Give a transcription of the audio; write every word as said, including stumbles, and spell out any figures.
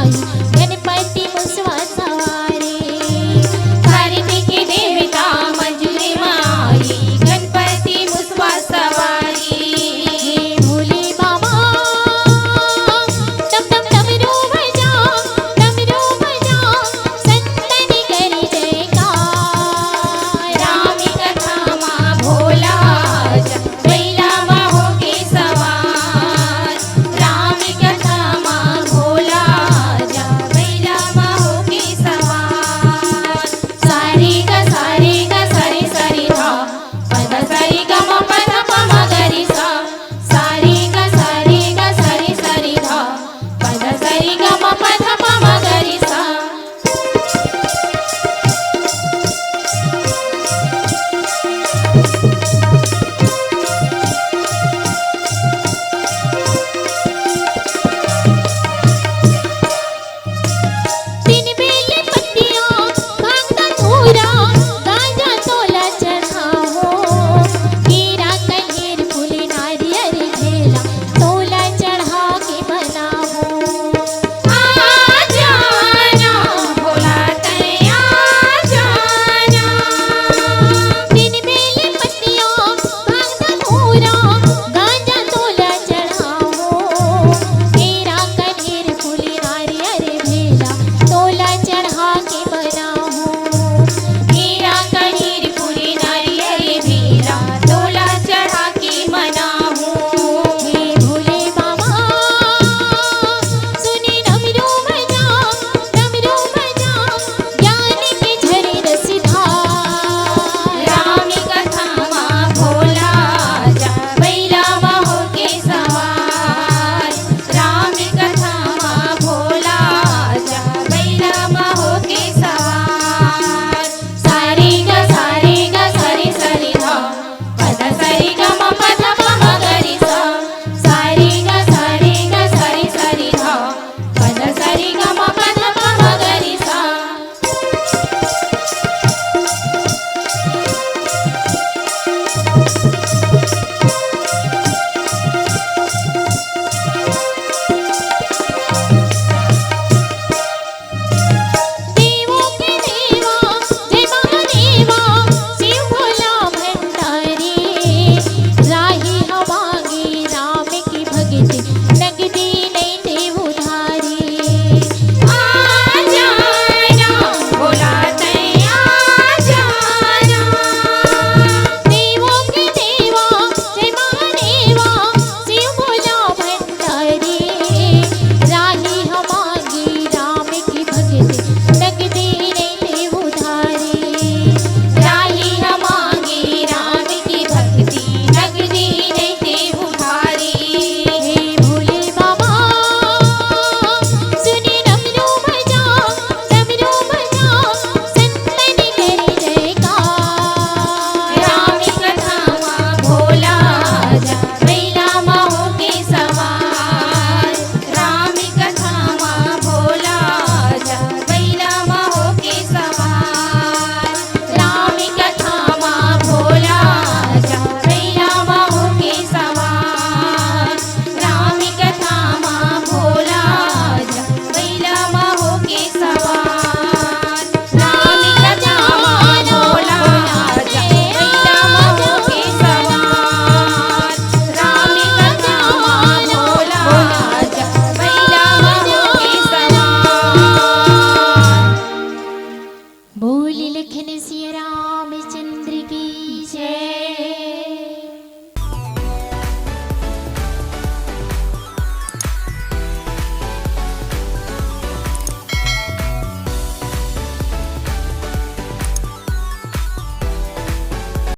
गणपति मुसवा सवारी। कार्तिक देवता मंजुरी माई, गणपति मुसवा सवारी। हे भोले बाबा, डम डम डमरू बजा, डमरू बजा, संतन करी जयकार। राम कथा मा भोला जा, बैला मा होके सवार। राम कथा मा भोला जा, बैला मा होके सवार। सारे ग सारे ग सरे सरे धा, पद सरे ग म पध प म ग रे सा। सारे ग सारे ग सरे सरे धा, पद सरे ग म पध प म ग रे सा। तीन बेल पत्तियाँ, भांग धतूरा, गांजा तोला चढ़ाहूँ। केरा कहेर फूल नारियर ढेला, तोला चढ़ा के मनाहूँ। आ जाना भोला तैं आ जाना। तीन बेल पत्तियाँ, भांग धतूरा, गांजा तोला चढ़ाहूँ। केरा कहेर फूल नारियर ढेला, तोला चढ़ा के मनाहूँ। केरा कहेर फूल नारियर ढेला, तोला चढ़ा के मनाहूँ। हे भोले बाबा, सुनी डमरू बजा, डमरू बजा, ज्ञान के झरी रस धार। राम कथा मा भोला जा, बैला मा होके सवार। राम कथा मा भोला जा, बैला मा होके सवार। सारे ग सारे ग सरे सरे धा, पद सरे ग म पध प म ग रे सा। सारे ग सारे ग सरे सरे धा, पद सरे ग म पध प म ग रे सा। देवों के देवा, जय महादेवा, शिव भोला भंडारी। राही हमारी राम की भक्ति, नगदी नहीं देव उधारी। आ जाना भोला तैं आ जाना। देवों के देवा, जय महादेवा, शिव भोला भंडारी। राही हमारी राम की भक्ति, नगदी नहीं देव उधारी। राही हमारी राम की भक्ति, नगदी नहीं देव उधारी। हे भोले बाबा, सुनी डमरू बजा, डमरू बजा, संतन करी जयकार। राम कथा मा भोला जा, बैला मा होके सवार। राम कथा मा भोला जा, बैला मा होके सवार। राम कथा मा भोला जा, बैला मा होके सवार। राम कथा मा भोला जा, बैला मा होके सवार। राम कथा मा भोला जा, बैला मा होके सवार। राम कथा मा भोला जा, बैला मा होके सवार। बोल लखन सिया राम।